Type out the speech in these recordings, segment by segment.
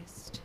fist.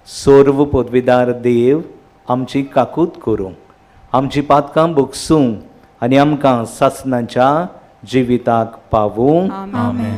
सर्व पदवीदार देव आमची काकूत करूं, आमची पातकां भोगसूं आनी आमकां सासणाच्या जिविताक पावूं. आमेन.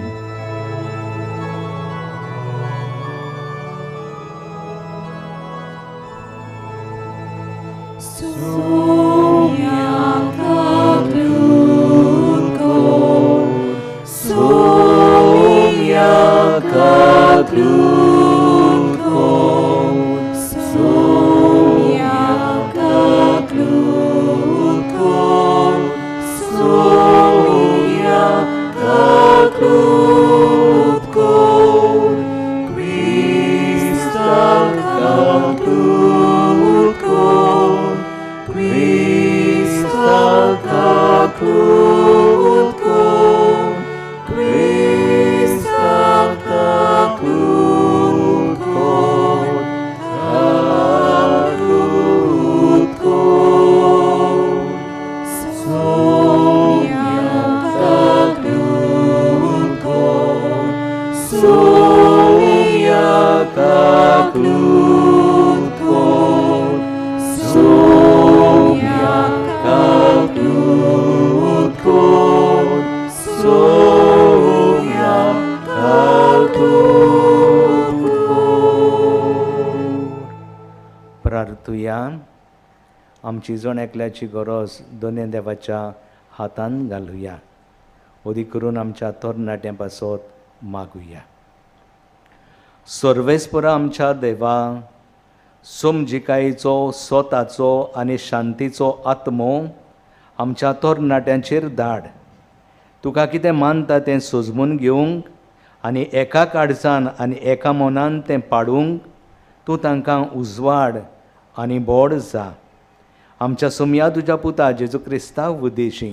प्रार्थुया. आमची जण एकल्याची गरज दोने देवाच्या हातान घालुया, ओदी करून आमच्या तरणाट्यां पासत मागुया. सर्वेस्परा आमच्या देवा, समजिकायेचो, स्वताचो आनी शांतीचो आत्मो आमच्या तरणाट्यांचेर धाड. तुका कितें मानता तें सोजमून घेवंक आनी एका काळजान आनी एका मनान तें पाडूंक तूं तांकां उजवाड आनी बोड जा. आमच्या सोमया तुज्या पुता जेजू क्रिस्ताव उद्देशी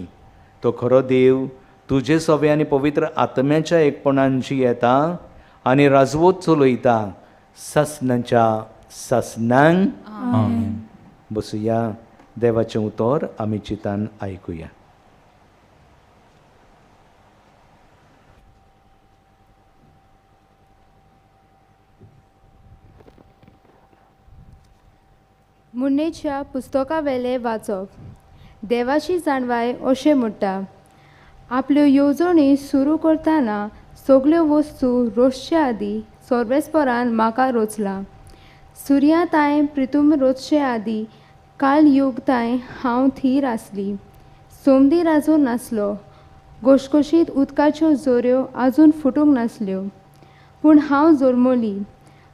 तो खरो देव तुजे सवे आनी पवित्र आत्म्याच्या एकपणांची येता आनी राजवत चलयता सासणाच्या सासणांक. आमेन. बसुया, देवाचें उतर आमी चितान आयकुया. मुन्नेच्या पुस्तकावेलें वाचप. देवाची जाणवाय अशें म्हणटा, आपल्यो येवजणी सुरू करतना सगल्यो वस्तू रोसचे आदीं सर्वेस्परान म्हाका रोचला. सुर्या तांय प्रितूम रोचचे आदीं काल योग तांय हांव थीर आसली. सोमदीर आजून नासलो, घोशघोशीत उदकाच्यो जोऱ्यो आजून फुटूंक नासल्यो, पूण हांव जल्मली.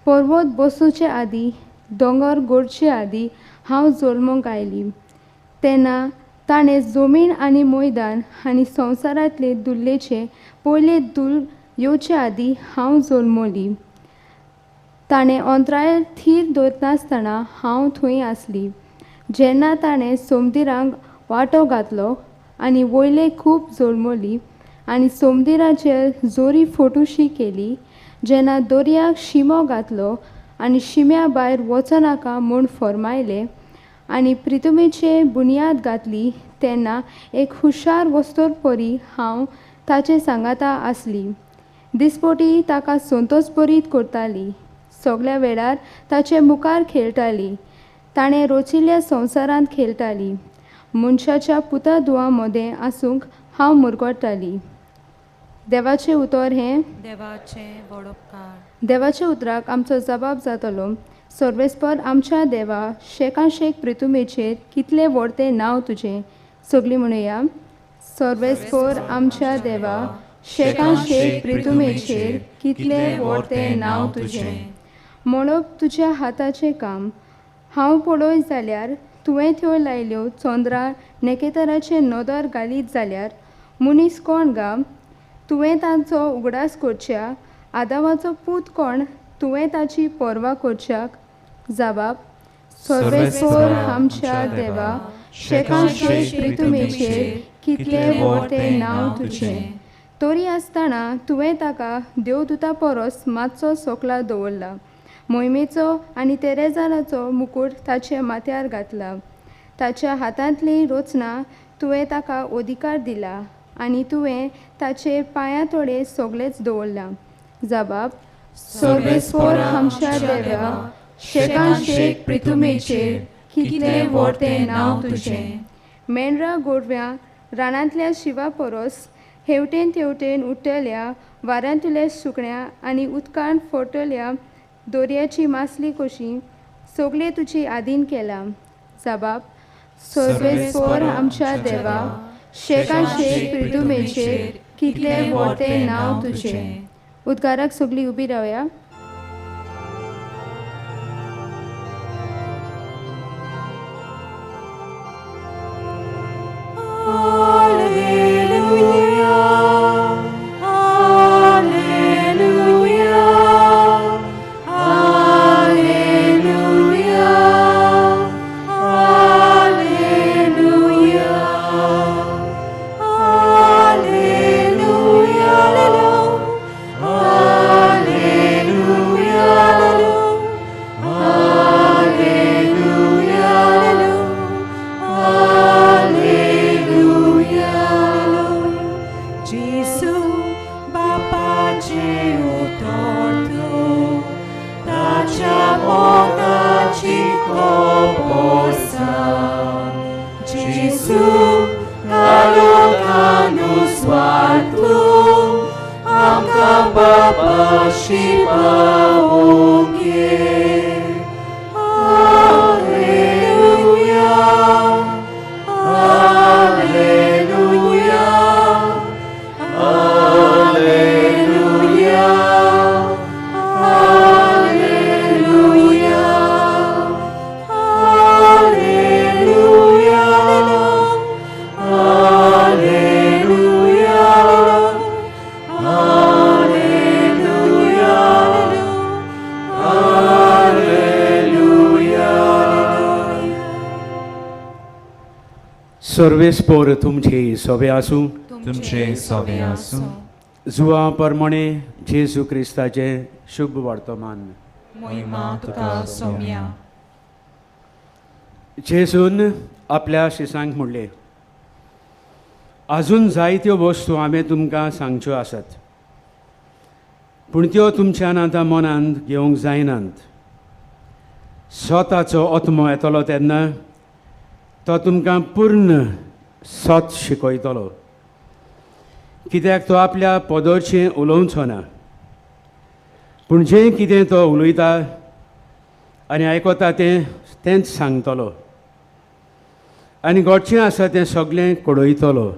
पर्वत बसूचे आदीं, दोंगर गोडचे आदीं हांव जल्मूंक आयली. तेन्ना ताणें जमीन आनी मैदान आनी संवसारांतले दुल्लेचे पयले धूल येवचे आदीं हांव जल्मली. ताणें अंतराळ थीर दवरनासतना हांव थंय आसली. जेन्ना ताणें सोमदिरांक वांटो घातलो आनी वयले खूब जल्मली आनी सोमदिराचेर जोरी फोटूशी केली, जेन्ना दर्याक शिमो घातलो आनी शिम्या भायर वचनाका म्हूण फर्मायलें आनी प्रितुमेचे बुन्याद घातली, तेन्ना एक हुशार वस्तोर परी हांव ताचे सांगाता आसली. दिसपटी ताका संतोश बरीत करताली, सगल्या वेळार ताचे मुखार खेळटाली. ताणें रोचिल्ल्या संवसारांत खेळटाली. मनशाच्या पुता दुवां मदें आसूंक हांव मुरगट्टाली. देवाचें उतर हें देवाचें व्हड उपकार. देवाच्या उतराक आमचो जबाब जातलो. सर्वेस्पर आमच्या देवा, शेकाशेक प्रितुमेचेर कितलें व्हड तें नांव तुजें. सगलीं म्हणुया, सर्वेस्पर आमच्या देवा, शेकाशेक प्रितुमेचेर कितलें व्हड तें नांव तुजें. म्हणप तुज्या हाताचें काम. हांव पळय जाल्यार तुवें त्यो लायल्यो चंद्रा नेकेतराचे नदर घालीत जाल्यार मनीस कोण गा तुवें तांचो उगडास करच्या, आदावाचो पूत कोण तुवें ताची पर्वा करच्याक. जबाब, सर्वेस्पर आमच्या देवा, शेकाशेक प्रितुमेचेर कितलें व्हड तें नांव तुजें. तरी आसतना तुवें ताका देवदूता परस मातसो सोकला दवरला, मोहिमेचो आनी तेरेजाराचो मुकूट ताच्या माथ्यार घातला. ताच्या हातांतली रचना तुवें ताका अधिकार दिला आनी तुवें ताचे पांया तोडे सगळेंच दवरलां. जबाब, सर्वेस्पर आमच्या देवा, शेकानशेक प्रितुमेचेर कितलें व्हड तें नांव तुजें. मेंढरा गोरव्यां रानांतल्या शिवा परस हेवटेन तेवटेन उडटल्या वाऱ्यांतल्या सुकण्या आनी उदकान फोडटल्या दर्याची मासली कशी सगळे तुजी आदीन केला. जबाब सर्वेस्पर आमच्या देवा, शेकानशेक प्रितुमेचेर कितलें व्हड तें नांव तुजें. उद्गाराक सगळीं उबी रावया. सर्वेस्पोर तुमचे सोबे आसूं. तुमचे सोबे आसूं. जुआ परमणे जेजू क्रिस्ताचे शुभ वर्तमान. मोहिमा तुका सोम्या. जेजून आपल्या शिसांक म्हणलें, आजून जायत्यो वस्तू हांवें तुमकां सांगच्यो आसात, पूण त्यो तुमच्यान आतां मनांत घेवंक जायनात. स्वताचो आत्मो येतलो तेन्ना तो तुमकां पूर्ण सत शिकयतलो, कित्याक तो आपल्या पदरचें उलोवचो ना, पूण जें कितें तो उलयता आनी आयकता तें तेंच सांगतलो आनी घडचें आसा तें सगळें कळयतलो.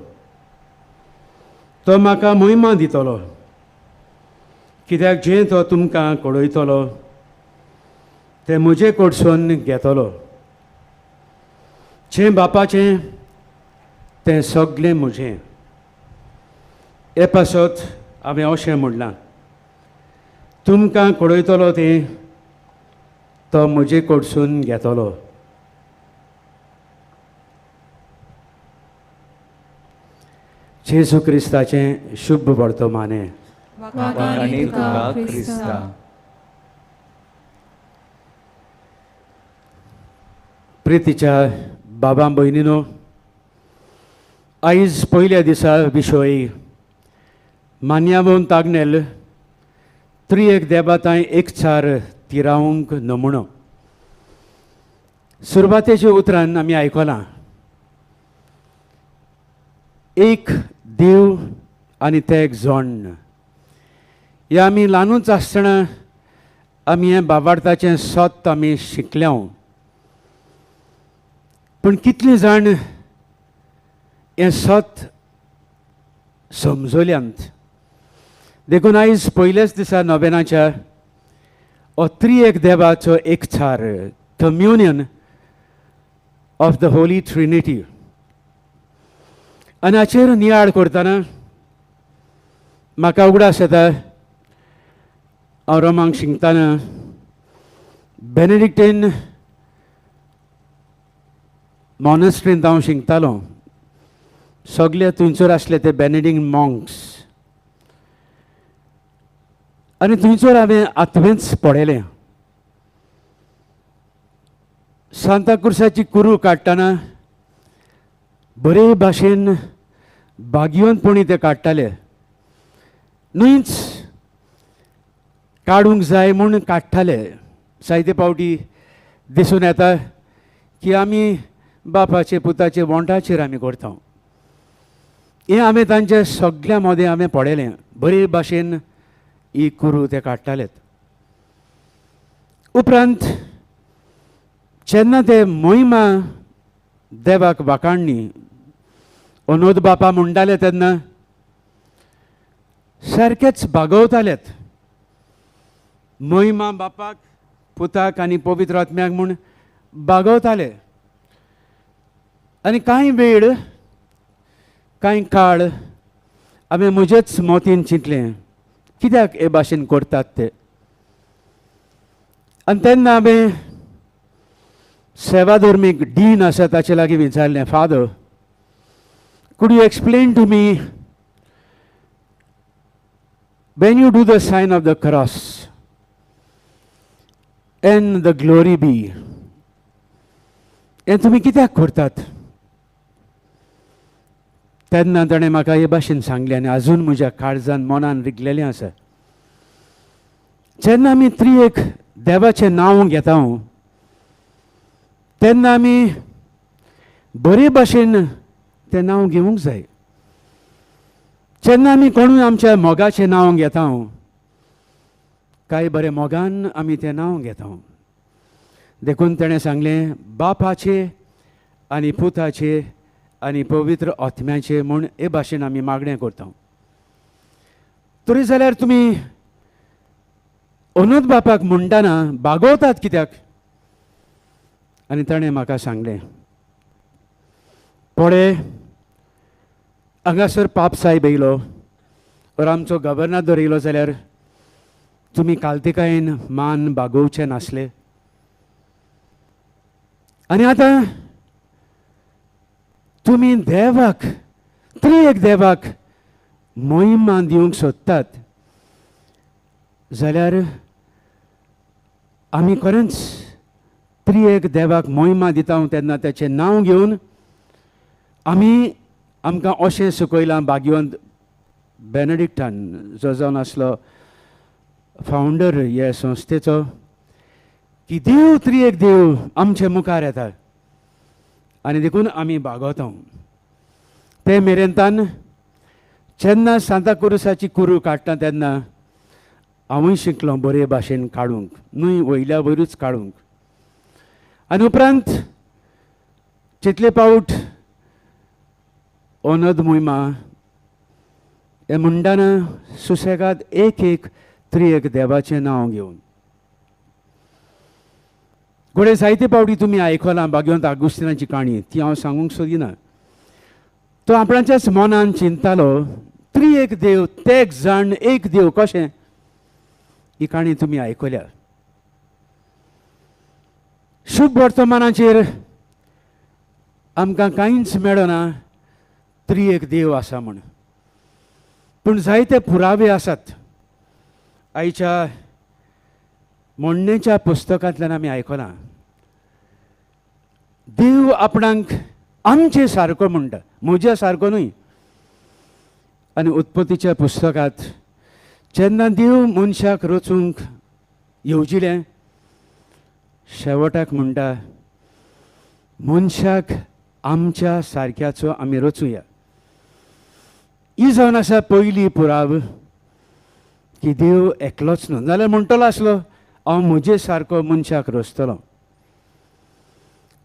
तो म्हाका मोहिमा दितलो, कित्याक जें तो तुमकां कळयतलो तें म्हजे कडसून घेतलो. जें बापाचें तें सगळें म्हजें. हे पासत हांवें अशें म्हणलां, तुमकां कळयतलो तें तो म्हजे कडसून घेतलो. जेजू क्रिस्ताचें शुभ वर्तमाने. प्रितीच्या बाबा भयणीनो, आयज पयल्या दिसा विशय मान्यावोन तागनेल त्रिएक देबातांय एकचार तिरावंक नमुणो. सुरवातेच्या उतरान आमी आयकलां, एक देव आनी ते एक जोण्ण. हे आमी ल्हानूच आसतना आमी हें बाबार्थाचें सत आमी शिकल्या, पूण कितलीं जाण हें सत समजल्यांत. देखून आयज पयल्याच दिसा नोवेनाच्या हो त्रिएक देवाचो एकचार, communion of the holy trinity, आनी हाचेर नियाळ करतना म्हाका उगडास येता, हांव रोमांक शिकतना बेनेडिक्टीन मॉनेस्ट्रींत हांव शिकतालो. सगळे थंयसर आसले ते बेनेडिक्ट मॉंक्स, आनी थंयसर हांवें आत्मेंच पळयलें. सांता कुर्साची कुरू काडटना बरे भाशेन भाग्यवंतपणी ते काडटाले, न्हयच काडूंक जाय म्हूण काडटाले. जायते पावटी दिसून येता की आमी बापाचे पुताचे वोंठाचेर आमी करता. हें हांवें तांच्या सगळ्या मदें हांवें पळयलें, बरे भाशेन ही कुरू ते काडटालेत. उपरांत जेन्ना ते मोहिमा देवाक वाखाणणी अनोद बापा म्हणटाले तेन्ना सारकेच बागवतालेत. मोहिमा बापाक पुताक आनी पवित्र आत्म्याक म्हूण बागवताले. आनी कांय वेळ कांय काळ हांवें म्हजेच मोतीन चिंतलें कित्याक हे भाशेन करतात ते. आनी तेन्ना हांवें सेवाधर्मीक डीन आसा ताचे लागीं विचारलें, Father, could you explain to me when you do the sign of the cross and the glory be, हें तुमी कित्याक करतात? तेन्ना ताणें म्हाका हे भाशेन सांगलें आनी आजून म्हज्या काळजान मनान रिगलेलें आसा. जेन्ना आमी त्रिएक देवाचें नांव घेता तेन्ना आमी बरे भाशेन तें नांव घेवंक जाय. जेन्ना आमी कोणूय आमच्या मोगाचें नांव घेता काय बरें मोगान आमी तें नांव घेता. देखून ताणें सांगलें बापाचे आनी पुताचे आनी पवित्र आत्म्याचे म्हूण हे भाशेन आमी मागणें करता. तरी जाल्यार तुमी अनूद बापाक म्हणटाना बागवतात कित्याक? आनी ताणें म्हाका सांगलें, पळय हांगासर पाप साहेब येयलो ओर आमचो गव्हर्नादोर येयलो जाल्यार तुमी कालतिकायेन मान बागोवचे नासले. आनी आतां तुमी देवाक त्रिएक देवाक मोहिमा दिवंक सोदतात जाल्यार आमी खरेंच त्रिएक देवाक मोहिमा दिता तेन्ना ताचें नांव घेवन आमी आमकां अशें शिकयलां भाग्यवंत बेनेडिक्टान जो जावन आसलो फावंडर हे संस्थेचो की देव त्रिएक देव आमचे मुखार येता आनी देखून आमी बागवता. ते मेरेनतान जेन्ना सांता कुरुसाची कुरू काडटा तेन्ना हांवूय शिकलो बरे भाशेन काडूंक, न्हय वयल्या वयरूच काडूंक. आनी उपरांत जितले पावट अनद मोहिमा हे म्हणटाना सुसेगाद एक एक त्रिएक देवाचें नांव घेवन. घडये जायते पावटी तुमी आयकलां भाग्यवंत आगुस्तिनाची काणी, ती हांव सांगूंक सोदिना. तो आपणाच्याच मनान चिंततालो त्रिएक देव तेग जाण एक देव कशें, ही काणी तुमी आयकल्या. शुभ वर्तमानाचेर आमकां कांयच मेळना त्रिएक देव आसा म्हूण, पूण जायते पुरावे आसात. आयच्या म्हणणेच्या पुस्तकांतल्यान आमी आयकलां देव आपणाक आमचे सारको म्हणटा, म्हज्या सारको न्हय. आनी उत्पत्तीच्या पुस्तकांत जेन्ना देव मनशाक रचूंक येवजिलें शेवटाक म्हणटा मनशाक आमच्या सारक्याचो आमी रचुया. ही जावन आसा पयली पुराव की देव एकलोच न्हू, जाल्यार म्हणटलो आसलो हांव म्हजे सारको मनशाक रचतलो.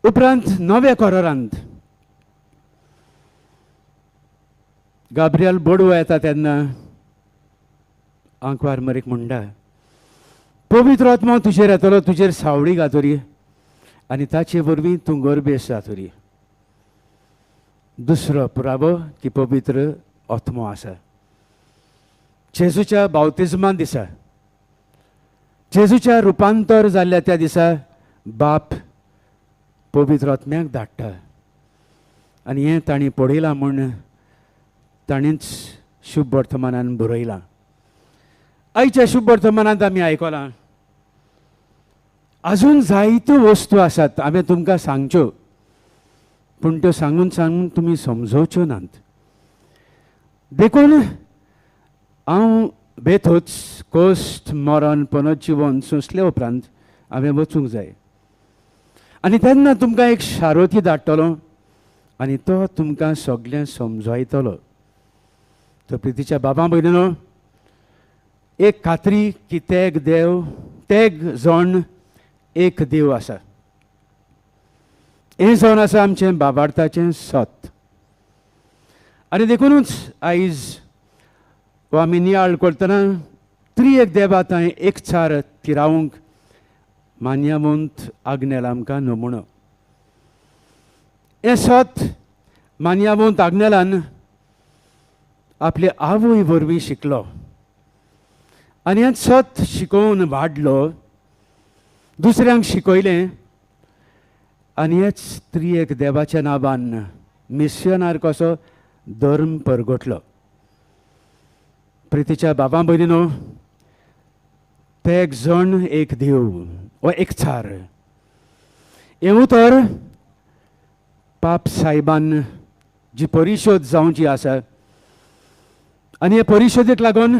उपरांत नव्या करारांत गाब्रियल बोडवो येता तेन्ना आंकवार मरीक म्हणटा पवित्र आत्मा तुजेर येतलो, तुजेर सावळी घातली आनी ताचे वरवीं तूं गर्भेस जातली. दुसरो पुरावो की पवित्र आत्मो आसा. जेजूच्या बावतिज्मा दिसा, जेजूच्या रुपांतर जाल्ल्या त्या दिसा बाप पवित्र आत्म्याक धाडटा आनी हें तांणी पळयलां म्हूण ताणीच शुभ वर्तमानान बरयलां. आयच्या शुभ वर्तमानांत आमी आयकलां अजून जायत्यो वस्तू आसात हांवें तुमकां सांगच्यो, पूण त्यो सांगून सांगून तुमी समजोवच्यो नात. देखून हांव बेथोच कोश्ट मरण पुनर्जिवन सोंसले उपरांत हांवें वचूंक जाय आनी तेन्ना तुमकां एक शारोती धाडटलो आनी तो तुमकां सगळें समजायतलो. तर प्रितीच्या बाबा भयणीनो, एक खात्री की तेग देव, तेग जण एक देव आसा. हें जावन आसा आमचें बाबार्थाचें सत. आनी देखुनूच आयज हो आमी नियाळ करतना त्रिएक देवा थंय एकचार थिरावंक मान्यवंत आग्नेल आमकां नमुनो. हें सत मान्यवंत आग्नेलान आपले आवय वरवीं शिकलो आनी हें सत शिकोवन वाडलो, दुसऱ्यांक शिकयलें आनी हेच त्रिएक देवाच्या नांवान मिशनार कसो धर्म परगटलो. प्रितीच्या बाबा भयणीनो, तेग जण एक देव हो एकचार हें उतर पाप साहेबान जी परिशोध जावची आसा आनी हे परिशोधेक लागून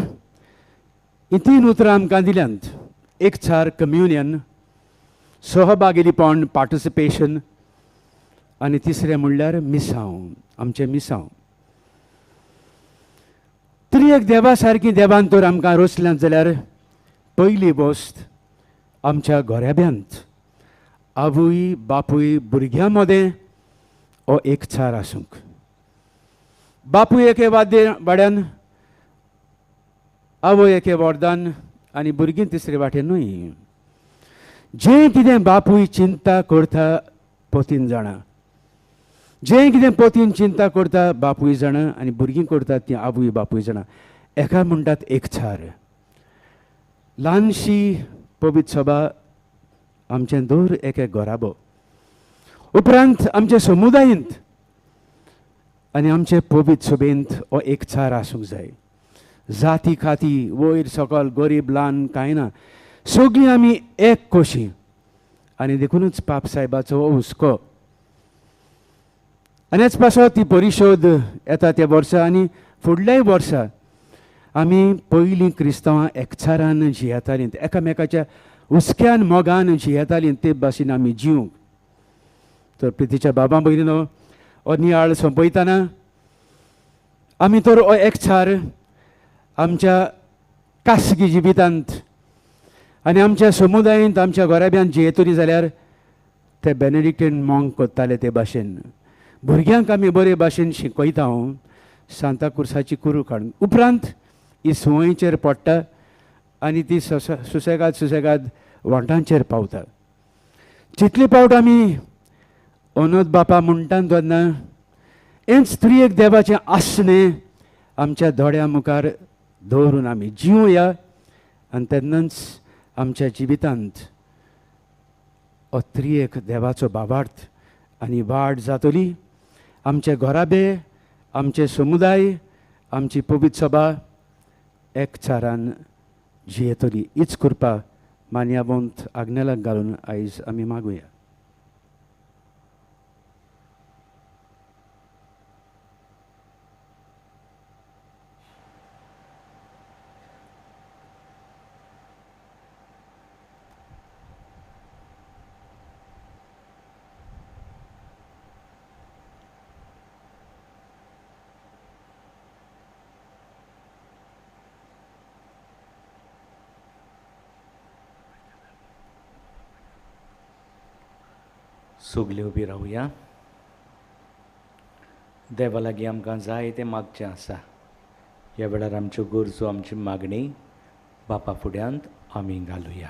ही तीन उतरां आमकां दिल्यांत. एकचार कम्युनियन, सहभागीपण पार्टिसिपेशन आनी तिसरें म्हणल्यार मिसांव, आमचें मिसांव. त्रिएक देवा सारकी देवान तर आमकां रचल्यांत जाल्यार पयली वस्त आमच्या घराब्यांत आवय बापूय भुरग्यां मदें हो एकचार आसूंक. बापूय एके वाड्यान, आवय एके वॉर्दान आनी भुरगीं तिसरे वाटेन न्हय. जें कितें बापूय चिंता करता पोतीन जाणा, जें कितें पोतीन चिंता करता बापूय जाणा आनी भुरगीं करतात तीं आवय बापूय जाणा. एका म्हणटात एकचार. ल्हानशी पवित्र सभा आमचें दर एक एक घराबो, उपरांत आमच्या समुदायेंत आनी आमचे पवित्र सभेंत हो एकचार आसूंक जाय. जाती खाती वयर सकल गरीब ल्हान कांय ना, सगळीं आमी एक कशीं. आनी देखुनूच पाप साहेबाचो हो हुस्को आनी हेच पासत ती परिशोध येता त्या वर्सा आनी फुडल्याय वर्सा आमी पयलीं क्रिस्तांवां एकचारान जियेतालीं, एकामेकाच्या हुस्क्यान मोगान जियेतालीं, ते भाशेन आमी जिवंक. तर प्रितीच्या बाबा भयणीनो, हो नियाळ सोंपयतना आमी तर हो एकचार आमच्या खासगी जिवितांत आनी आमच्या समुदायेंत आमच्या घराब्यांत जियेतली जाल्यार ते बेनेडिक्टीन मोंग करताले ते भाशेन भुरग्यांक आमी बरे भाशेन शिकयता. हांव सांता कुर्साची कुरू काडून उपरांत ही संवयचेर पडटा आनी ती सुसेगाद सुसेगाद वांटांचेर पावता. जितले पावट आमी अनोद बापा म्हणटा तेन्ना हेंच त्रिएक देवाचें आसणें आमच्या दोळ्यां मुखार दवरून आमी जिवया आनी तेन्नाच आमच्या जिवितांत हो त्रिएक देवाचो भावार्थ आनी वाड जातली. आमचे घराबे, आमचे समुदाय, आमची पवित्र सभा एकचारान जियेतली. हीच कृपा मान्यवंत आग्नेलाक घालून आयज आमी मागुया. सगळीं उबी रावया. देवा लागीं आमकां जाय तें मागचें आसा. ह्या वेळार आमच्यो गरजो, आमची मागणी बापा फुड्यांत आमी घालुया.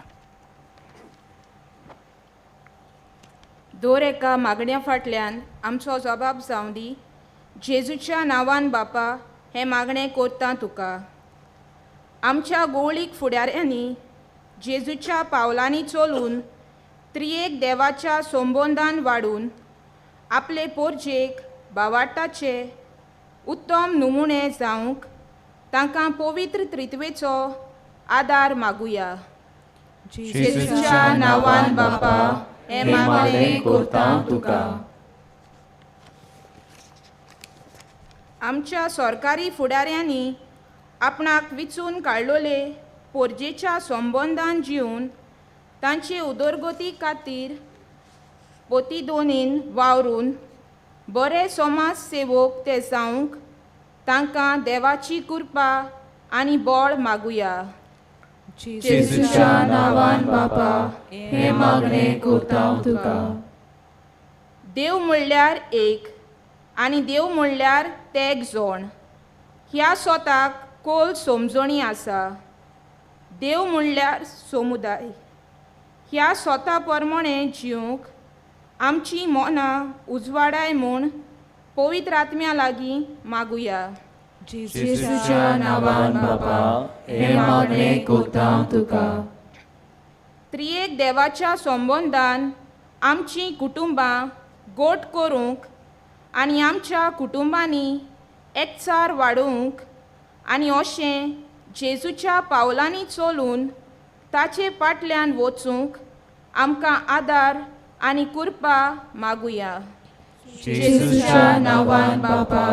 दर एका मागण्या फाटल्यान आमचो जबाब जावं दी. जेजूच्या नांवान बापा हें मागणें करता तुका. आमच्या गोवळीक फुडाऱ्यांनी जेजूच्या पावलांनी चलून त्रिएक देवाच्या संबंदान वाडून आपले पोरजेक बावाटाचे उत्तम नमुणे जावंक तांकां पवित्र त्रित्वेचो आदार मागुया. जेजूच्या नांवान बापा हें मागणें करता तुका. आमच्या सरकारी फुडाऱ्यांनी आपणाक विचून काडलोले पोरजेच्या संबंदान जिवन तांची उदरगती खातीर पोतीदोनीन वावरून बरे समाज सेवक ते जावंक तांकां देवाची कृपा आनी बळ मागुया. जेजूच्या नांवान बापा हें मागणें करता तुका. देव म्हणल्यार एक आनी देव म्हणल्यार तेग जोण ह्या स्वताक कोल समजणी आसा. देव म्हणल्यार समुदाय ह्या स्वता प्रमाणे जिवंक आमची मनां उजवाडाय म्हूण पवित्र आत्म्या लागीं मागुया. जेजूच्या नांवान बापा हें मागणें करता तुका. त्रियेक देवाच्या संबंदान आमचीं कुटुंबां गोट करूंक आनी आमच्या कुटुंबांनी एकचार वाडोवंक आनी अशें जेजूच्या पावलांनी चलून ताचे फाटल्यान वचूंक आमकां आदार आनी कृपा मागुया. जेजूच्या नांवान बापा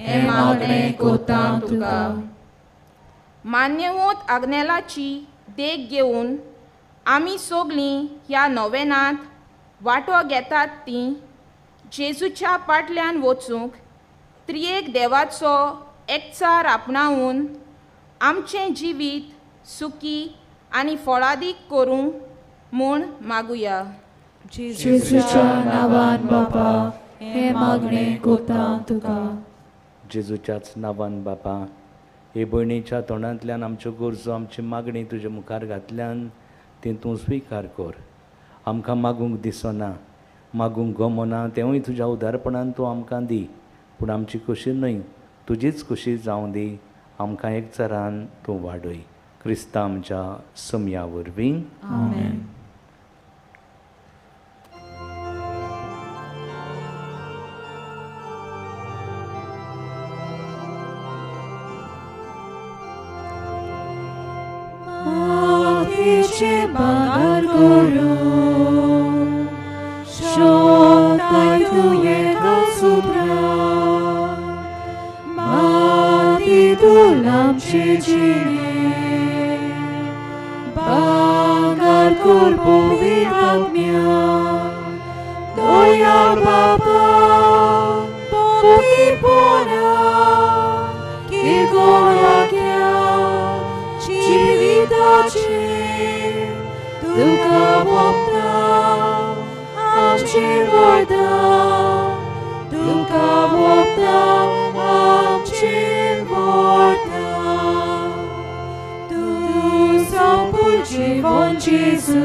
हें मागणें करता तुका. मान्यवंत आग्नेलाची देख घेवन आमी सगळीं ह्या नोवेनांत वांटो घेतात ती जेजूच्या फाटल्यान वचूंक त्रियेक देवाचो एकचार आपणावन आमचें जिवीत सुखी आनी फळादीक करूं म्हूण मागुया. जेजूच्या नांवान बापा हें मागणें करता तुका. जेजूच्याच नांवान बापा हे भयणीच्या तोंडांतल्यान आमच्यो गरजो आमची मागणी तुजे मुखार घातल्यान ती तूं स्विकार कर. आमकां मागूंक दिसना, मागूंक गमना, तेंवूय तुज्या उदारपणान तूं आमकां दी, पूण आमची खोशी न्हय तुजीच खोशी जावं दी. आमकां एकचारान तूं वाडय. क्रिस्ता आमच्या सम्या वरवीं. आमेन. मातयेचें भांगर करून शोधताय तूं एका सुत्रा माती धूल आमचे जिणें भांगर कर पवित्र आत्म्या दया बापा पवित्रपणा किरकोळाक्या जिविताचें तुका वोपता आमचें वरदान तुका वोपता आमचें वरदान तूं संपूर्ण जिवन जेजू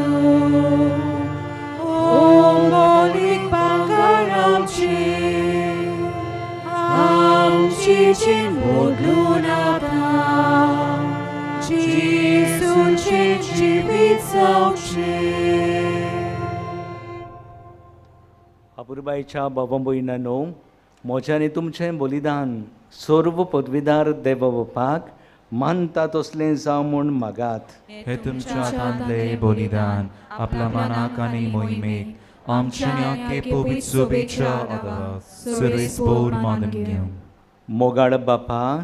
ओमोलीक भांगर आमचें आमची जीण बदलून आतां जेजूचें जिवीत जावचें. अपुरबायच्या बाबा भयणांनो, म्हजें आनी तुमचें बलिदान सर्व पदवीदार देव बापाक मानता तसलें जावं म्हूण मागात. हे तुमच्या हातांतलें बलिदान आपल्या मनाक आनी मोहिमेक आमच्या पवित्र सोबेच्या आदाराक सर्वेस्पोर मानून घेवं. मोगाळ बापा,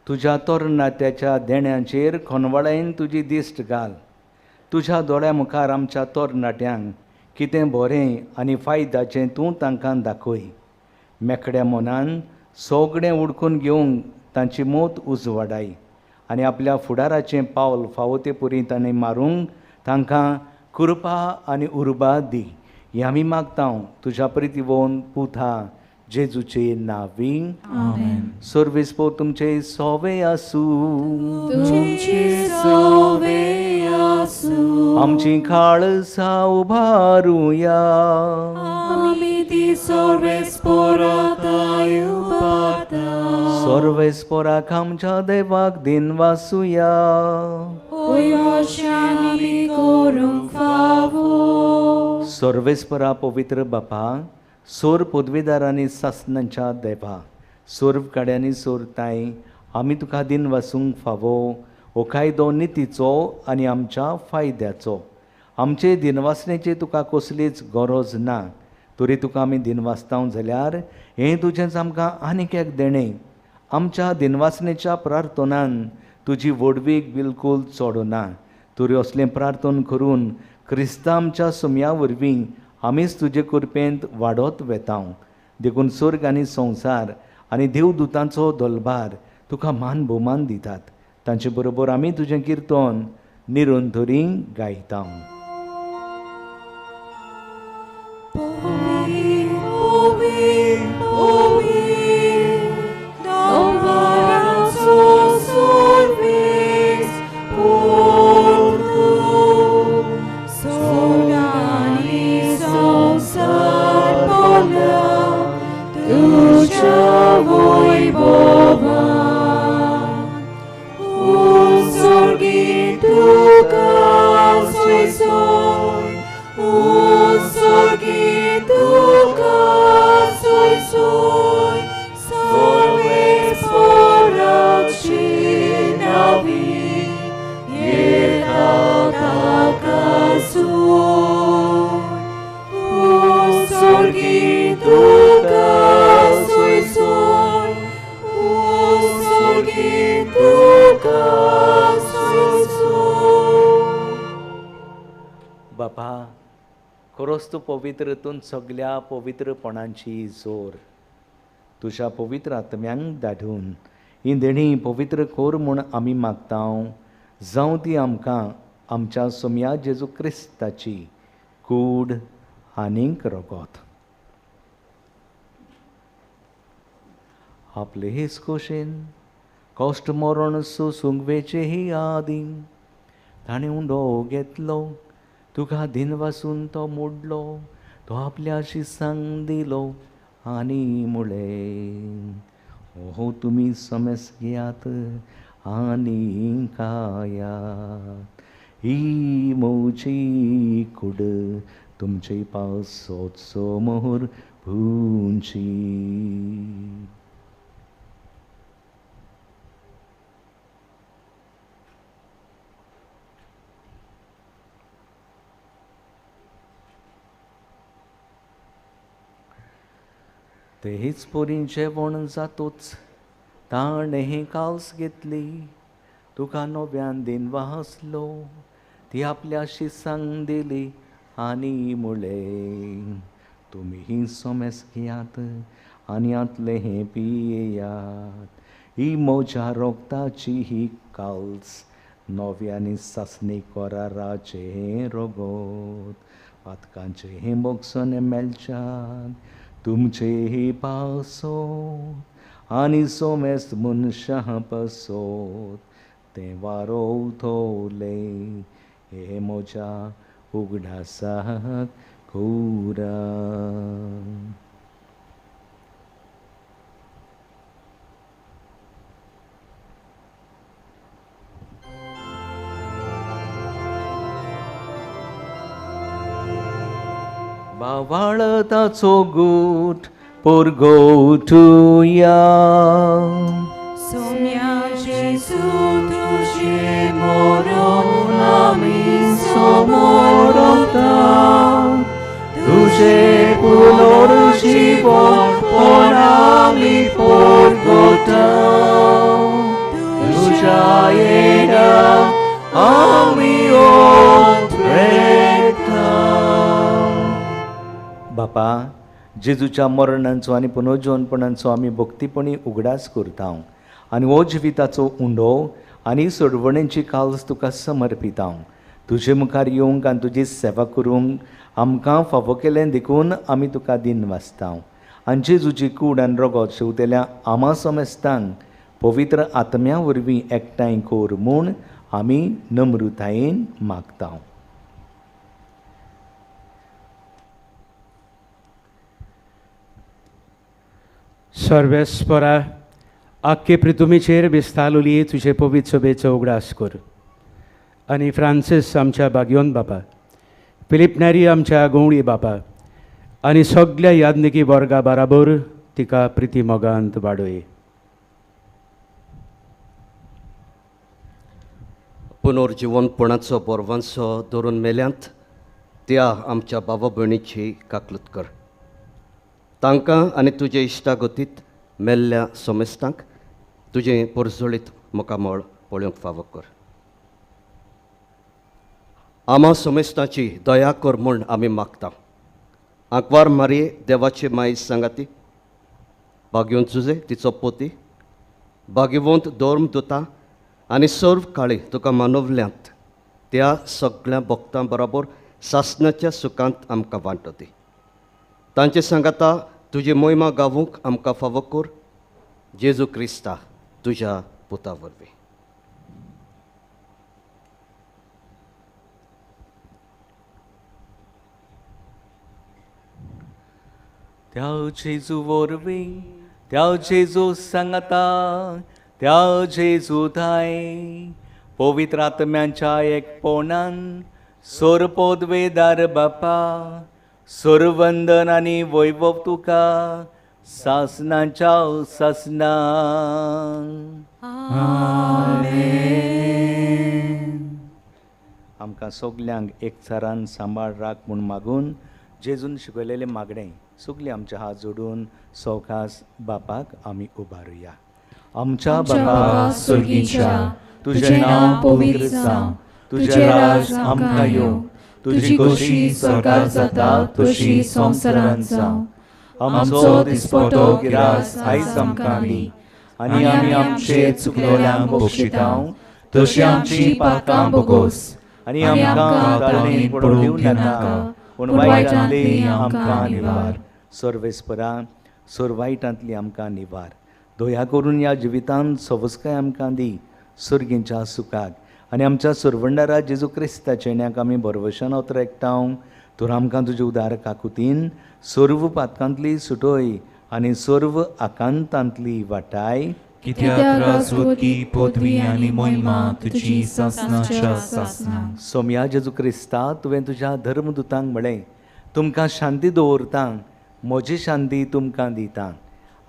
तुज्या तरणाट्याच्या देण्यांचेर खनवाळायेन तुजी दिश्ट घाल. तुज्या दोळ्या मुखार आमच्या तरणाट्यांक कितें बरें आनी फायद्याचें तूं तांकां दाखय. मेकड्या मनान सगळें उडकून घेवंक तांची मोत उजवाडाय आनी आपल्या फुडाराचें पावल फावो ते पुरी तांणी मारूंक तांकां कृपा आनी उर्बा दी. हें आमी मागता तुज्या प्रितीवोन पुता जेजूचे नांवी. आमेन. सर्वेस्पोर तुमचे सोवे आसूं. तुमचे सोवे आसूं. आमची काळसां उबारुया. आमी ती सर्वेस्पोराक उबारता. सर्वेस्पोराक आमच्या देवाक दिनवासुया. होय अशें आमी करूंक फावो. सर्वेस्पोरा पवित्र बापा, सोर पदवीदारांनी सासणांच्या देवा, सोर काड्यांनी सोरताय आमी तुका दिनवासूंक फावो. हो कायदो नितीचो आनी आमच्या फायद्याचो. आमचे दिनवासनेची तुका कसलीच गरज ना, तरी तुका आमी दिनवासता जाल्यार हें तुजेंच आमकां आनीक एक देणें. आमच्या दिनवासनेच्या प्रार्थनान तुजी व्हडवीक बिलकूल चडना, तरी असलें प्रार्थना करून क्रिस्ता आमच्या सुमया वरवीं आमीच तुजे कृपेंत वाडत वेता. देखून स्वर्ग आनी संवसार आनी देवदूतांचो दलबार तुका मान भोवमान दितात. तांचे बरोबर आमी तुजें किर्तन निरंतरी गायता. बापा, खरोच तूं पवित्रतून सगल्या पवित्रपणांची जोर तुज्या पवित्र आत्म्यांक धाडून ही देणी पवित्र कोर म्हूण आमी मागता. जावं ती आमकां आमच्या सोम्या जेजू क्रिस्ताची कूड आनीक रगत. आपले हेच खोशेन कश्ट मरण सोसूंक वेचे ही आदी ताणें उंडो घेतलो, तुका दिनवासून तो मोडलो, तो आपल्या शिसांक दिलो आनी मुळे, ओहो तुमी समेस घेयात आनी खायात, ही म्हजी कूड तुमचे पासत समोर पुंची. तेच पोरीं जेवण जातूच ताणें काल्स घेतली, तुका नव्यान दिन वासलो, ती आपल्या शिसांक दिली आनी मुळे, तुमी सोमेस घेयात आनी आतलें हें पियेयात, ही म्हज्या रोगताची ही काल्स नव्यानी सासणी कराराचें हें रगत, पातकांचें हें बोगसणें मेळच्याक तुमचे पासोत आनी सोमेस्त मनशां पासोत तें वारोवतले हे म्हज्या उगडासाक कुरा. बावाळताचो गूट पोरगोटुया. सोम्या जेजू तुजें मरण आमी समोरता, तुजें पुनर्जीवनपण आमी पोरगोता, तुज्या येण्याक आमी ओंठरेता. बापा, जेजूच्या मरणांचो आनी पुनर्जीवनपणाचो आमी भक्तीपणी उगडास करता आनी हो जिविताचो उंडो आनी सोडवणेची काल्स तुका समर्पिता. तुजे मुखार येवंक आनी तुजी सेवा करूंक आमकां फावो केलें देखून आमी तुका दिन वाचता. आनी जेजूची कूड आनी रगत शेवतेल्या आमा समेस्तांक पवित्र आत्म्या वरवीं एकठांय कर म्हूण आमी नम्रतायेन मागता. सर्वेस्परा, आख्खे पृथ्वीचेर विस्तारली तुजे पवित्र सभेचो उगडास कर आनी फ्रांसीस आमच्या बागयोन बापा, फिलीप नेरी आमच्या गवळी बापा आनी सगल्या याज्ञिकी वर्गा बराबर तिका प्रिती मोगांत वाडय. पुनर्जीवनपणाचो बोरवांचो धरून मेल्यांत त्या आमच्या बाबा भयणीची काकलूत कर. तांकां आनी तुजे इश्टागतीत मेल्ल्या समेस्तांक तुजें परजळीत मुखामळ पळोवंक फावो कर. आमा समेस्ताची दया कर म्हूण आमी मागता. आंकवार मारये देवाची माई सांगाती, भाग्यवंत जुजे तिचो पोती, भाग्यवंत धर्म दुता आनी सर्व काळी तुका मानवल्यांत त्या सगळ्या भक्तां बरोबर सासणाच्या सुखांत आमकां वांटो दी. तांचे सांगाता तुजी मोहिमा गावूंक आमकां फावो कर, जेजू क्रिस्ता तुज्या पुता वरवीं. त्या जेजू वरवीं, त्या जेजू सांगाता, त्या जेजू थाय पवित्र आत्म्यांच्या एकपणान सोरपोदवेदार बापा, सोरवंदन आनी वैभव तुका सासनाच्या सासना. आमकां सगल्यांक एकचारान सांबाळ राख म्हूण मागून जेजून शिकयलेलें मागणें सगळीं आमचे हात जोडून सवकास बापाक आमी उबारुया. आमच्या बापा स्वर्गीच्या, तुजें नांव पवित्र जावं, तुजें राज आमकां येवं, तुजी खोशी स्वर्गार जाता तशी संवसारांत जावं. आमचो दिसपटो गिरास आयज आमकां दी, आनी आमी आमचे चुकलोल्यांक बक्षितांव तशी आमची पापां भोगोस, आनी आमकां ताळणेंत पडूंक दिवं नाका, पूण वायटांतली आमकां निवार. सर्वेस्परा, सर्वायटांतली आमकां निवार. दया करून ह्या जिवितांत सवस्काय आमकां दी सर्गींच्या सुखाक, आनी आमच्या सुरवंडारा जेजू क्रिस्ताचे न्याक आमी भरवशान अतरेकटाव. तर आमकां तुजे उदार काकुतीन सर्व पातकांतली सुटोय आनी सर्व आकांतांतली वाटाय. कित्याक राजवटी पदवी आनी मोहिमा तुजी सासणाच्या सासणा. सोम्या जेजू क्रिस्ता, तुवें तुज्या धर्मदुतांक म्हळें, तुमकां शांती दवरता, म्हजी शांती तुमकां दिता.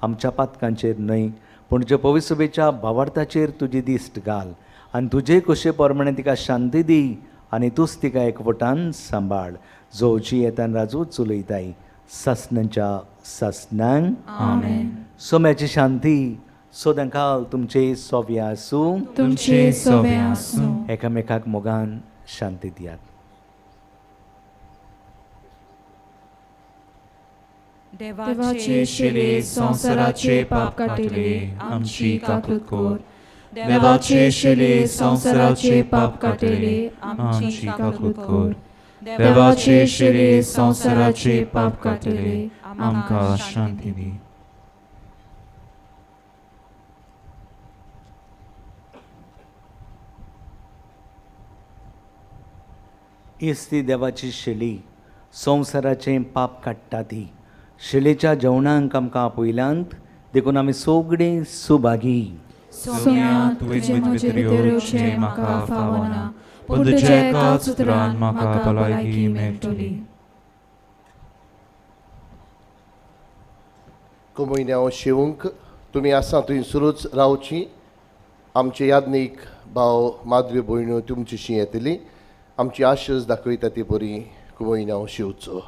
आमच्या पातकांचेर न्हय, पूण तुज्या पवित्र सभेच्या भावार्थाचेर तुजी दिश्ट घाल, आनी तुजे खोशे प्रमाणे तिका शांती दी, आनी तूंच तिका एकवटान सांबाळ, जो जियेतान राजू चलयताय सासणाच्या सासणांक. आमेन. सोम्याची शांती सदांकाल तुमचे सोव्या आसूं, तुमचे सोव्या आसूं. एकामेकाक मोगान शांती दियात. देवाचे शिले संवसाराचे पाप काडटले, आमची काकूत कर. देवाचे शिले संवसाराचे पाप काडटले, आमची काकूत कर. देवाचे शिले संवसाराचे पाप काडटले, आमकां शांती दी. इस्ती देवाची शेली संवसाराचें पाप काडटा ती शेलेच्या जेवणांक आमकां आपयल्यांत, देखून आमी सगळीं सुभागी. सोम्या, तुवें म्हजेर भितर येवचें म्हाका फावना, पूण तुज्या एकाच उतरान म्हाका भलायकी मेळटली. कुमयन्यांव शिवूंक तुमी आसा थंय सुरूच रावची. आमचे यादनीक भाव माधवी भयण्यो तुमचीशी येतली, आमची आशस दाखयता ती बरी कुमयन्यांव शिवचो.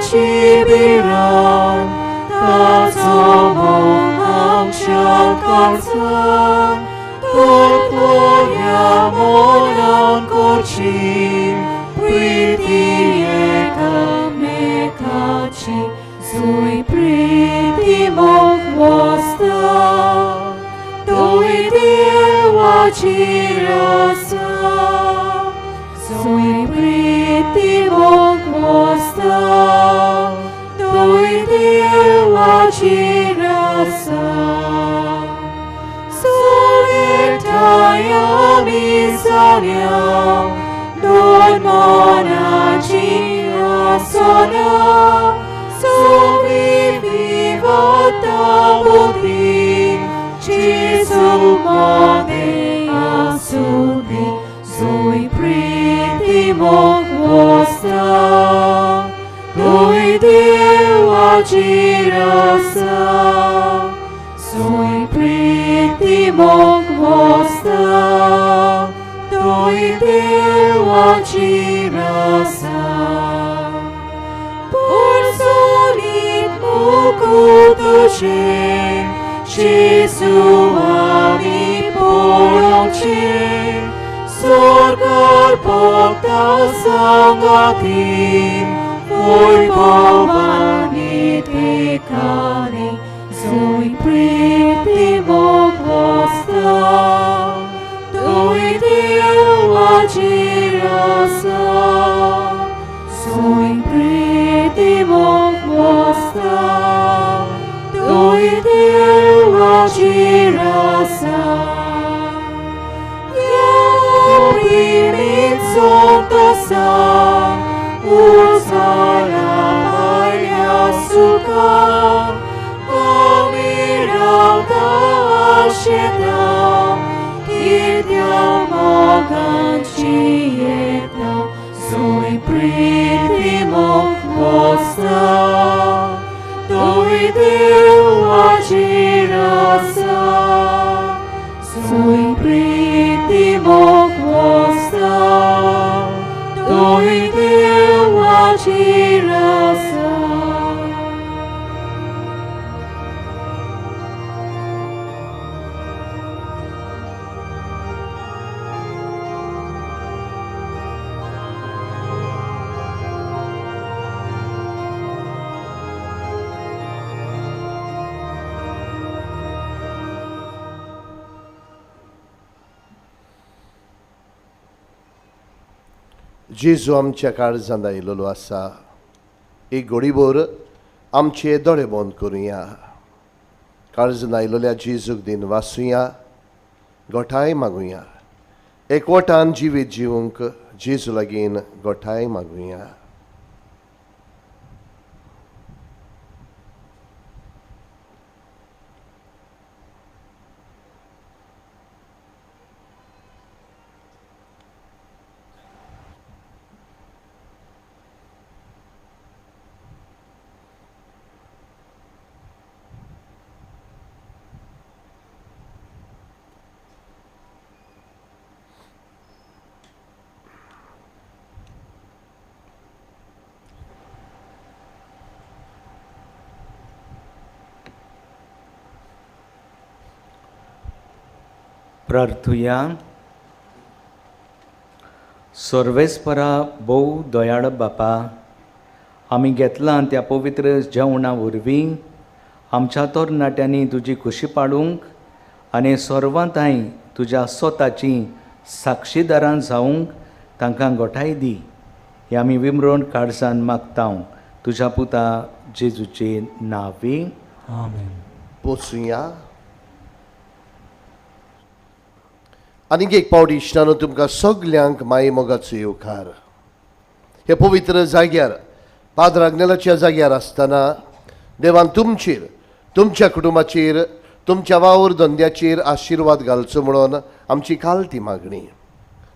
Cibiran, taco mo amcha kalsa. देवाची प्रीती एकामेकाची जुय प्रीती मोग वसता थंय देवाची आसा जुय प्रीती मोग वसता थंय देवाची आसा सोलेटाय आमी जाल्या दोन मनाची आसना सोवी विवाता बुद्धी जेजू मदें आसूंदी जुय प्रीती मोग वसता थंय देवाची आसा जुय प्रीती मोग वसता थंय देवाची आसा पोरसोलीत मुकूट तुजें जेजू आमी पळोवचें स्वर्गार भक्ता सांगाती वैभवानी ठिकाणी जुय प्रीती मोग वसता थंय देवाची आसा जुय प्रीती मोग वसता थंय देवाची आसा ह्या प्रेमीत सोंत आसा उजाळा भायल्या सुखा आमी रावता आशेता कित्या मोगाची येता जुय प्रीती मोग वसता थंय देवाची आसा जुय प्रीती मोग वसता थंय देवाची आसा. जेजू आमच्या काळजांत आयिल्लो आसा. एक घडीभर आमचे दोळे बंद करुया. काळजांत आयिल्ल्या जेजूक दिन वाचुया, गोठाय मागुया. एकवटान जिवीत जिवंक जेजू लागीं गोठाय मागुया. प्रार्थुया. सर्वेस्परा भोव दयाळ बापा, आमी घेतलां त्या पवित्र जेवणा वरवीं आमच्या तरणाट्यांनी तुजी खुशी पाडूंक आनी सर्वांताय तुज्या स्वताची साक्षीदारां जावंक तांकां गोठाय दी. हे आमी विमरण काळजान मागता तुज्या पुता जेजूचे नांवी. आमेन. पोसुया. आनीक एक पावट इश्टानो तुमकां सगल्यांक माये मोगाचो येवकार. हे पवित्र जाग्यार पाद्र आग्नेलाच्या जाग्यार आसतना देवान तुमचेर, तुमच्या कुटुंबाचेर, तुमच्या वावर धंद्याचेर आशिर्वाद घालचो म्हणून आमची काल ती मागणी.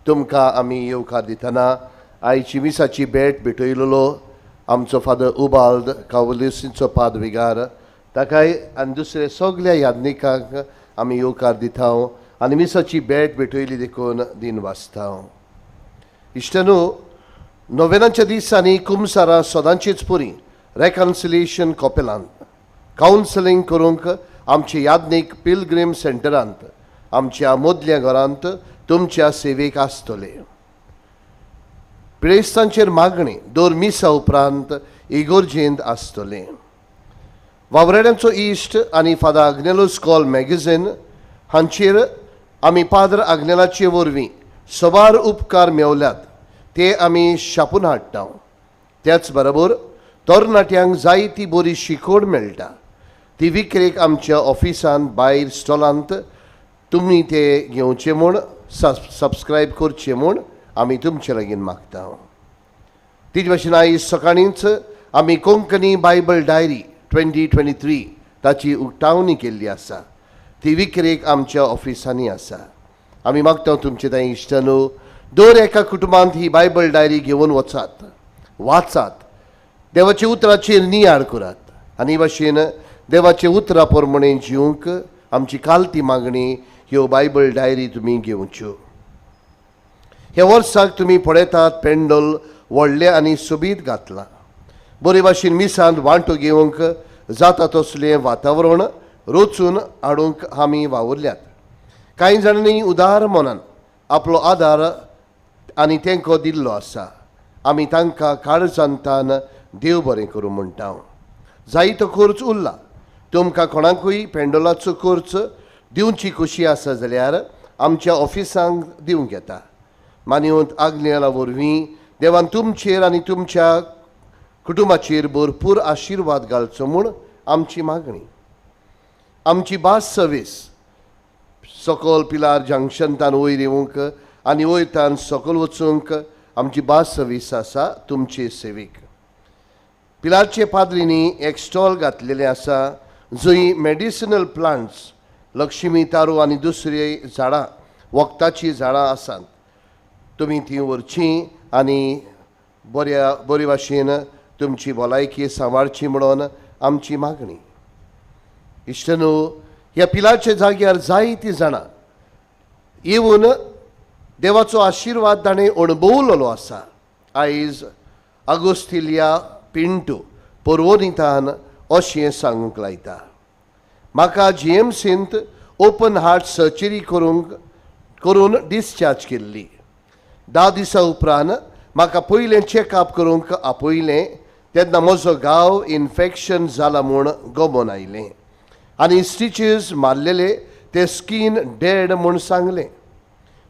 तुमकां आमी येवकार दितना आयची मिसाची भेट भेटयलेलो आमचो फादर उबाल्द कावलिसीचो पाद विगार ताकाय आनी दुसरे सगल्या याज्ञिकांक आमी येवकार दिता आनी मिसाची भेट भेटयली देखून दिन वाचता. इश्टानो, नोवेनाच्या दिसांनी कुमसारां सदांचीच पुरी रेकन्सिलिएशन कॉपेलांत कावन्सिलींग करूंक आमचे याज्ञीक पिलग्रीम सेंटरांत आमच्या मदल्या घरांत तुमच्या सेवेक आसतले. पिडेस्तांचेर मागणी दर मिसा उपरांत इगोर्जेंत आसतलें. वावराड्यांचो इश्ट आनी फादर आग्नेलो स्कॉल मॅगझीन हांचेर आमी पाद्र आग्नेलाचे वरवीं सबार उपकार मेवल्यात ते आमी छापून हाडटा. त्याच बरोबर तरणाट्यांक जायती बरी शिकवण मेळटा ती विक्रेक आमच्या ऑफिसांत भायर स्टॉलांत तुमी ते घेवचे म्हूण सबस्क्रायब करचे म्हूण आमी तुमचे लागीं मागता. तिचे भाशेन आयज सकाळींच आमी कोंकणी बायबल डायरी 2023 ताची उक्तावणी केल्ली आसा. ती विक्रेक आमच्या ऑफिसांनी आसा. आमी मागता तुमचे तांय इश्टानू दर एका कुटुंबांत ही बायबल डायरी घेवन वचात, वाचात, देवाच्या उतराचेर नियाळ करात आनी भाशेन देवाच्या उतरा प्रमाणे जिवंक आमची कालती मागणी ह्यो बायबल डायरी तुमी घेवच्यो. ह्या वर्साक तुमी पळयतात पेंडल व्हडलें आनी सोबीत घातलां. बरे भाशेन मिसांत वांटो घेवंक जाता तसलें वातावरण रचून हाडूंक आमी वावुरल्यात. कांय जाणांनी उदार मनान आपलो आदार आनी तेंको दिल्लो आसा. आमी तांकां काळजांतान देव बरें करूं म्हणटा. जायतो खर्च उरला. तुमकां कोणाकूय पेंडोलाचो खर्च दिवची खोशी आसा जाल्यार आमच्या ऑफिसांक दिवंक येता. मानवंत आग्नेला वरवीं देवान तुमचेर आनी तुमच्या कुटुंबाचेर भरपूर आशिर्वाद घालचो म्हूण आमची मागणी. आमची बास सर्वीस सकयल पिलार जंक्शनतान वयर येवंक आनी वयतान सकयल वचूंक आमची बास सर्वीस आसा तुमचे सेवेक. पिलारचे पाद्रींनी एक स्टॉल घातलेलें आसा जंय मेडिसिनल प्लांट्स, लक्ष्मी तारू आनी दुसरी झाडां, वखदाचीं झाडां आसात. तुमी तीं व्हरचीं आनी बऱ्या बरे भाशेन तुमची भलायकी सांबाळची म्हणून आमची मागणी. इश्टनू, ह्या पिलाच्या जाग्यार जायतीं जाणां येवन देवाचो आशिर्वाद ताणें अणभवलेलो आसा. आयज आगोस्तिलिया पिंटू परवरितान अशें सांगूंक लायता, म्हाका जीएमसींत ओपन हार्ट सर्जरी करून डिस्चार्ज केल्ली. 10 दिसां उपरांत म्हाका पयलें चॅकअप करूंक आपयलें तेन्ना म्हजो गांव इन्फेक्शन जाला म्हूण गमोन आयलें आनी स्टिचीस मारलेले ते स्कीन डेड म्हूण सांगलें.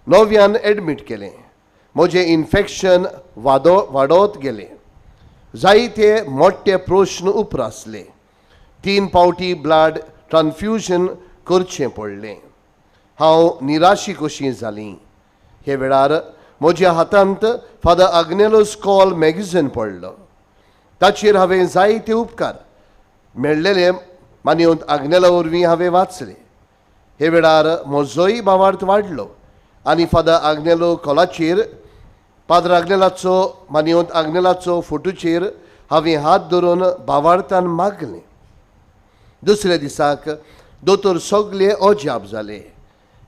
नव्यान एडमीट केलें. म्हजें इन्फेक्शन वाडत गेलें. जायते मोठे प्रश्न उप्रासले. 3 फावटी ब्लड ट्रान्फ्युजन करचें पडलें. हांव निराशी कशी जाली. हे वेळार म्हज्या हातांत फादर आग्नेलो स्कॉल मॅगझीन पडलो. ताचेर हांवें जायते उपकार मेळ्ळेले मानवंत आग्नेला वरवीं हांवें वाचले. हे वेळार म्हजोय भावार्थ वाडलो आनी फादर आग्नेलो कॉलाचेर पाद्र आग्नेलाचो मानवंत आग्नेलाचो फोटोचेर हांवें हात धरून भावार्थान मागलें. दुसऱ्या दिसाक दोतोर सगळे अजाप जाले.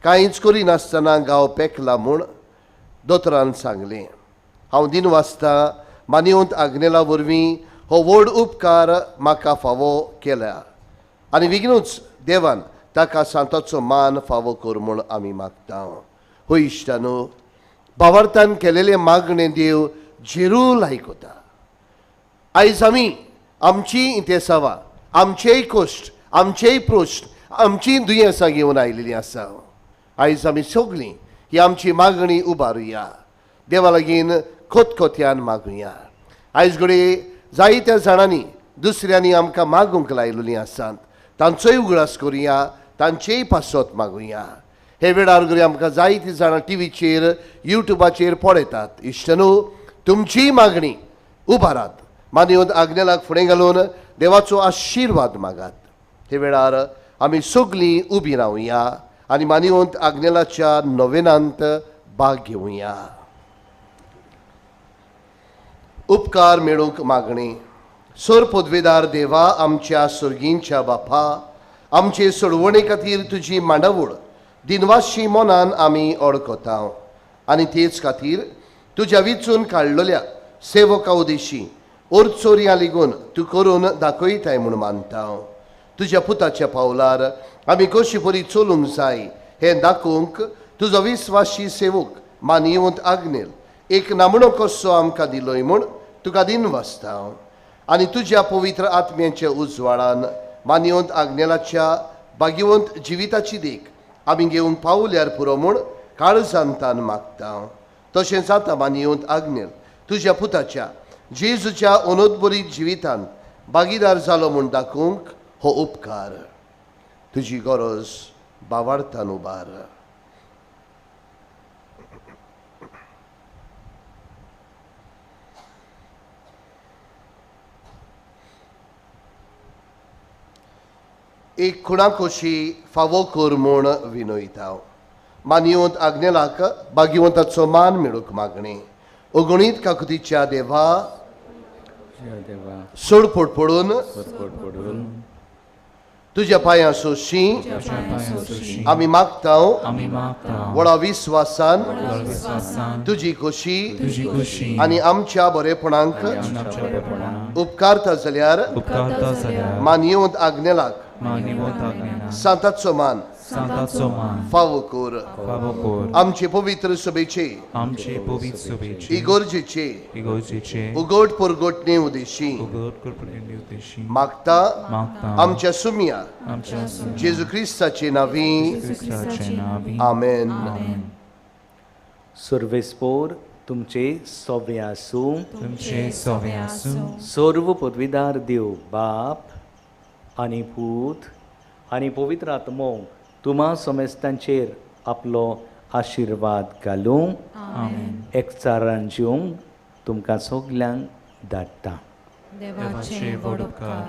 कांयच करिनासतना गांव पेकला म्हूण दोतोरान सांगलें. हांव दिन वाचता मानवंत आग्नेला वरवीं हो व्हड उपकार म्हाका फावो केला आनी बेगीनूच देवान ताका सांताचो मान फावो कर म्हूण आमी मागता. हो इश्टानो, भावार्थान केलेले मागणे देव जेरूल आयकता. आयज आमी आमची इंतेसांवां, आमचेय कश्ट, आमचेय प्रश्न, आमचीं दुयेंसां घेवन आयिल्लीं आसा. आयज आमी सगळीं ही आमची मागणी उबारुया, देवा लागीं खोतखोत्यान मागुया. आयज घडये जायत्या जाणांनी दुसऱ्यांनी आमकां मागूंक लायिल्लीं आसात, तांचोय उगडास करुया, तांचेय पासत मागुया. हे वेळार घडये आमकां जायतीं जाणां टिवीचेर, युट्यूबाचेर पळयतात. इश्टनू, तुमचीय मागणी उबारात, मानवंत आग्नेलाक फुडें घालून देवाचो आशिर्वाद मागात. हे वेळार आमी सगळीं उबीं रावया आनी मानवंत आग्नेलाच्या नोवेनांत भाग घेवया. उपकार मेळूंक मागणी. सर पदवेदार देवा, आमच्या सर्गींच्या बापा, आमचे सोडवणे खातीर तुजी मांडावळ दिनवाशी मनान आमी ओळखता आनी तेच खातीर तुज्या विचून काडलेल्या सेवका उदेशी ओरचोरयां लेगून तूं करून दाखयताय म्हूण मानता. तुज्या पुताच्या पावलार आमी कशी बरी चलूंक जाय हें दाखोवंक तुजो विस्वाशी सेवक मानयवंत आग्नेल एक नामणो कसो आमकां दिलोय म्हूण तुका दिन वाचता आनी तुज्या पवित्र आत्म्याच्या उजवाडान मानयवंत आग्नेलाच्या भाग्यवंत जिविताची देख आमी घेवंक पावल्यार पुरो म्हूण काळजांतान मागता. तशेंच आतां मानयवंत आग्नेल तुज्या पुताच्या जेजूच्या अनोदबरीत जिवितान भागीदार जालो म्हूण दाखोवंक हो उपकार तुजी गरज बावार्थान उबार. एक खुणाकोशी फावो कर म्हूण विनयता. मानयवंत आग्नेलाक भाग्यवंताचो मान मेळूंक मागणी. अगणीत काकुतीच्या देवा सोडपोट पडून तुज्या पांयां सोशी आमी मागता व्हडा विस्वासान तुजी खोशी आनी आमच्या बरेपणांक उपकारता जाल्यार मानयवंत आग्नेलाक सांताचो मान फावो कर. आमचे पवित्र सभेचे इगोर्जेचे उगोट परगोटणे उदेशी मागता आमच्या सुम्या जेजू क्रिस्ताचे नावी. आमेन. सर्वेस्पोर तुमचे सोवे आसूं. सर्व पदवीदार देव बाप आनी पूत आनी पवित्र आत्मो तुमा समेस्तांचेर आपलो आशिर्वाद घालूं एकचारान जिवंक तुमकां सगल्यांक धाडटा. देवाचे व्हड उपकार.